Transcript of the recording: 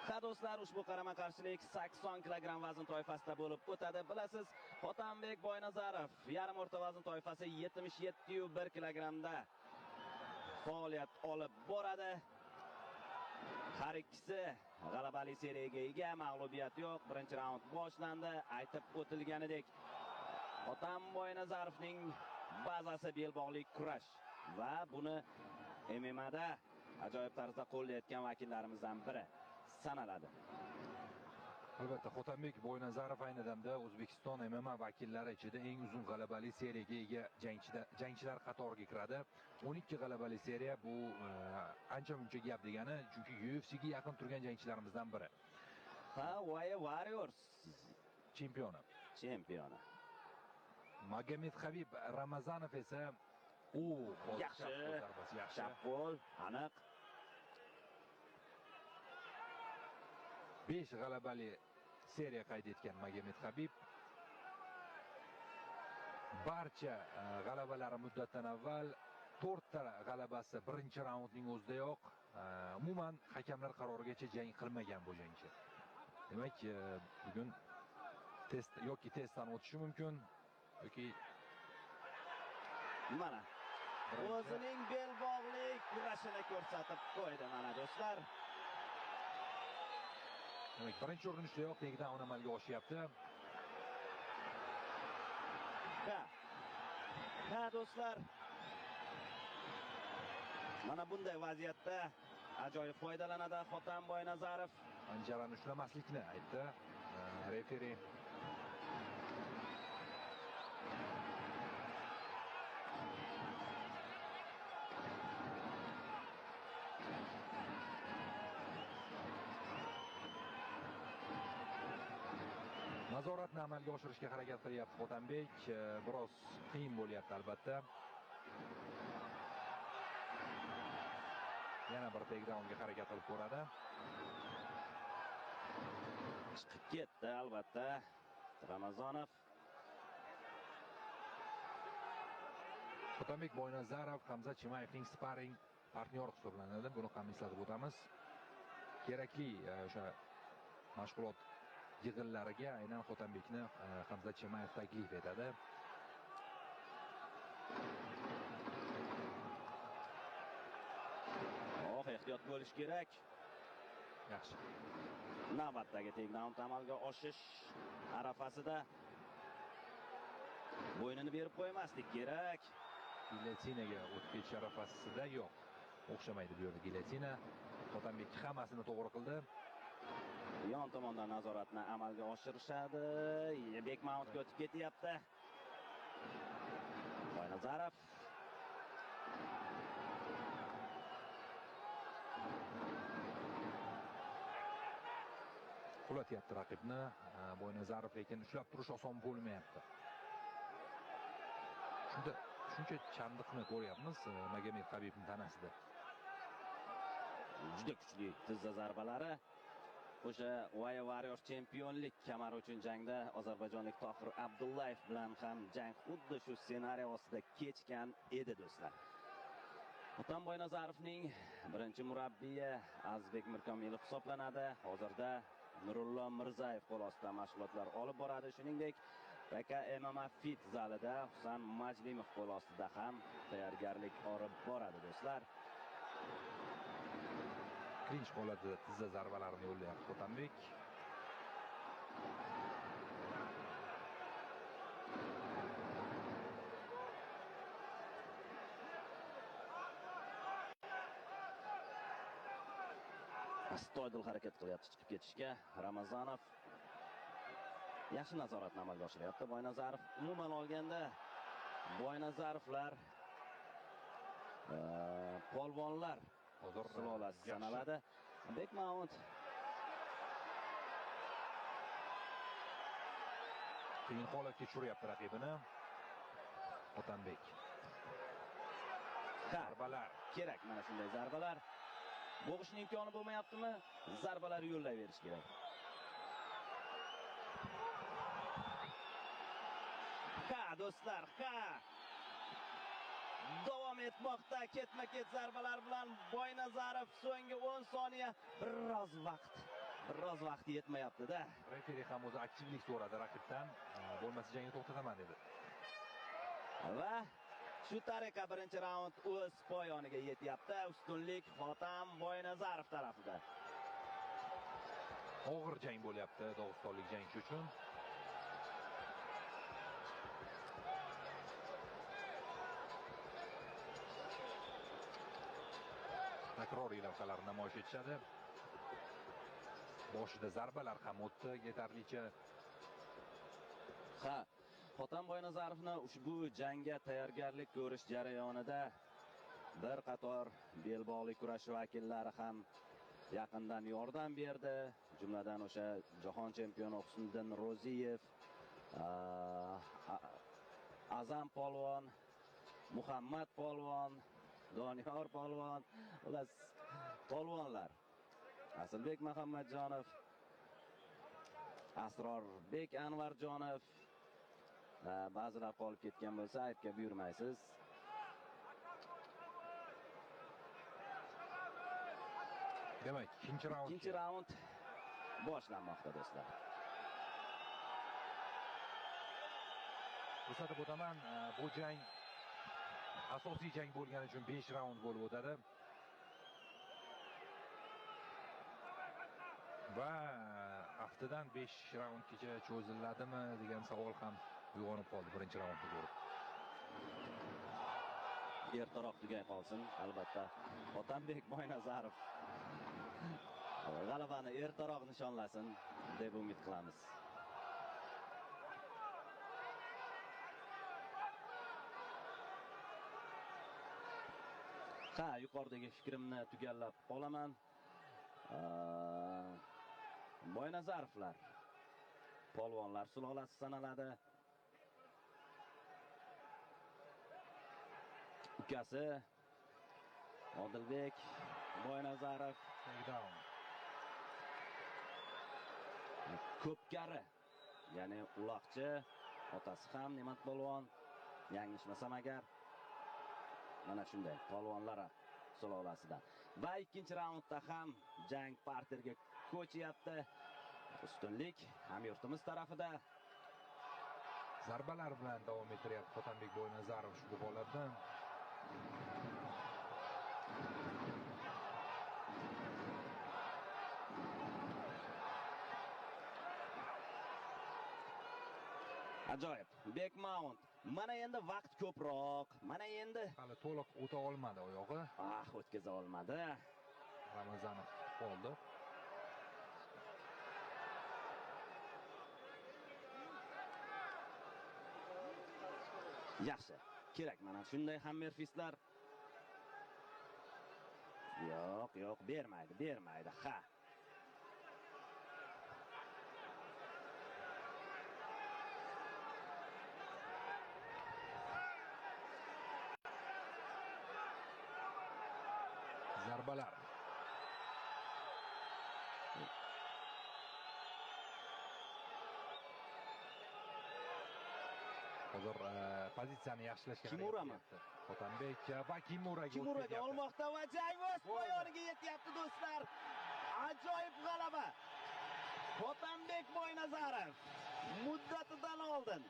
Ha do'stlar, ushbu qarama-qarshilik 80 kilogramm vazn toifasida bo'lib o'tadi. Bilasiz, Xotambek Boynazarov yarim o'rta vazn toifasi 77,1 kilogrammda faoliyat olib boradi. Har ikkisi g'alabali seriyaga ega, mag'lubiyat yo'q. Birinchi raund boshlandi. Aytib o'tilganidek, Xotam Boynazarovning bazasi belbog'li kurash va buni MMAda ajoyib tarzda qo'llayotgan vakillarimizdan biri sanaladi. Albatta, Xotambek Boynazarov ayni damda O'zbekiston MMA vakillari ichida eng uzun g'alabali seriyaga ega jangchilar qatoriga kiradi. 12 g'alabali seriya bu ancha muncha gap degani, chunki UFCga yaqin turgan jangchilarimizdan biri. Ha, Warriors chempioni. Chempioni. Magomed Habib Ramazanov esa u yaxshi, chap qo'l, aniq. 5 g'alabali seriya qayd etgan Magomed Habib barcha g'alabalari muddatdan avval, 4 ta g'alabasi birinchi raundning o'zidayoq, umuman hakamlar qarorigacha jang qilmagan bu jangchi. Demak, bugun test yoki testdan o'tishi mumkin yoki mana o'zining belbog'li kurashini ko'rsatib qo'ydi mana do'stlar. Demak, birinchi urinishdayoq takedown amalga oshyapti. Ha. Ha do'stlar. Mana bunday vaziyatda ajoyib foydalanadi Xotam Boynazarov. Panjarani ushlamaslikni aytdi referi. Nazoratni amalga oshirishga harakat qilyapti Xotambek. Biroz qiyin bo'lyapti albatta. Yana bir takedownga harakat qilib ko'radi. Chiqib ketdi albatta Ramazonov. Xotambek Boynazarov Hamza Chimayevning sparring partneri hisoblanadi. Buni ham eslatib o'tamiz. Kerakli o'sha mashg'ulot yig'inlariga aynan Xotambekni Hamza Chimayev taklif etadi. Oh, ehtiyot bo'lish kerak. Yaxshi. Navbatdagi takedown amalga oshish arafasida bo'ynini berib qo'ymaslik kerak. Gilyotinaga o'tib ketish arafasida yo'q. O'xshamaydi bu yerda gilyotina. Xotambek hammasini to'g'ri qildi. Yon tomondan nazoratni amalga oshirishadi. Bekmauntga o'tib ketyapti. Boynazarov. Qulatyapti raqibni Boynazarov, lekin ushlab turish oson bo'lmayapti. Shuncha chandiqni ko'ryapmiz Magomed Habibning tanasida. Juda kuchli tizza zarbalari. O'sha Warriors chempionlik kamari uchun jangda ozarbayjonlik Tohir Abdullayev bilan ham jang xuddi shu ssenariy ostida kechgan edi do'stlar. Xotam Boynazarovning birinchi murabbiyi Azizbek Mirkomilov hisoblanadi. Hozirda Nurullo Mirzayev qo'l ostida mashg'ulotlar olib boradi. Shuningdek, PK MMA Fit zalida Husan Majlimov qo'l ostida ham tayyorgarlik olib boradi do'stlar. Klinch holatida tizza zarbalarini yo'llayapti Xotambek. Astoydil harakat qilyapti chiqib ketishga. Ramazonov yaxshi nazoratni amalga oshiryapti. Boynazarov umuman olganda Boynazarovlar polvonlar sulolasi sanaladi. Bekmaunt qiyin holatga tushiryapti raqibini. Xotambek. Zarbalar kerak, mana shunday zarbalar. Bo'g'ishning imkoni bo'lmayaptimi? Zarbalar yo'llayverish kerak. Ha do'stlar, ha. Davom etmoqda ketma-ket zarbalar bilan Boynazarov. So'nggi 10 soniya biroz vaqt Biroz vaqti yetmayapti-da. Referi ham o'zi aktivlik so'radi raqibdan. Bo'lmasa jangni to'xtataman dedi. Va shu tariqa birinchi raund o'z poyoniga yetyapti. Ustunlik Xotam Boynazarov tarafida. Og'ir jang bo'lyapti dog'istonlik jangchi uchun. Takroriy lavhalarni namoyish etishadi. Boshida zarbalar ham o'tdi yetarlicha. Ha, Xotam Boynazarovni ushbu jangga tayyorgarlik ko'rish jarayonida bir qator belbog'li kurash vakillari ham yaqindan yordam berdi. Jumladan o'sha jahon chempioni Husniddin Ro'ziyev, Azam polvon, Muhammad polvon, Doniyor polvon, ular polvonlar. Asilbek Muhammadjonov, Asrorbek Anvarjonov, ba'zilar qolib ketgan bo'lsa aybga buyurmaysiz. Demak, ikkinchi raund. Ikkinchi raund boshlanmoqda do'stlar. Eslatib o'taman, bu jang asosiy jang bo'lgani uchun 5 raund bo'lib o'tadi. Va aftidan 5 raundgacha cho'ziladimi degan savol ham uyg'onib qoldi birinchi raundni ko'rib. Ertaroq tugay qolsin, albatta. Otambek Boynazarov g'alabani ertaroq nishonlasin deb umid qilamiz. Ha, yuqoridagi fikrimni tugallab qolaman. Boynazarovlar polvonlar sulolasi sanaladi. Ukasi Odilbek Boynazarov ko'pkari, ya'ni uloqchi, otasi ham Ne'mat polvon, yanglishmasam agar, mana shunday polvonlar sulolasidan. Va ikkinchi raundda ham jang parterga ko'chyapti. Ustunlik hamyurtimiz tarafida. Zarbalar bilan davom ettiryapti Xotanbek Boynazarov ushbu holatda. Ajoyib. Bek mount. Mana endi vaqt ko'proq. Mana endi hali to'liq o'ta olmadi oyog'i. Ah, o'tkaza olmadi. Ramazanov qoldi. Yaxshi. Kerak mana shunday hammerfistlar. Yo'q, yo'q, bermaydi, bermaydi. Ha. Zarbalar. Hozir pozitsiyani yaxshilashga Kimurami? Xotanbek va Kimuraga Kimuraga olmoqda va jang o'z poyoniga yetyapti do'stlar. Ajoyib g'alaba. Xotanbek Boynazarov muddatidan oldin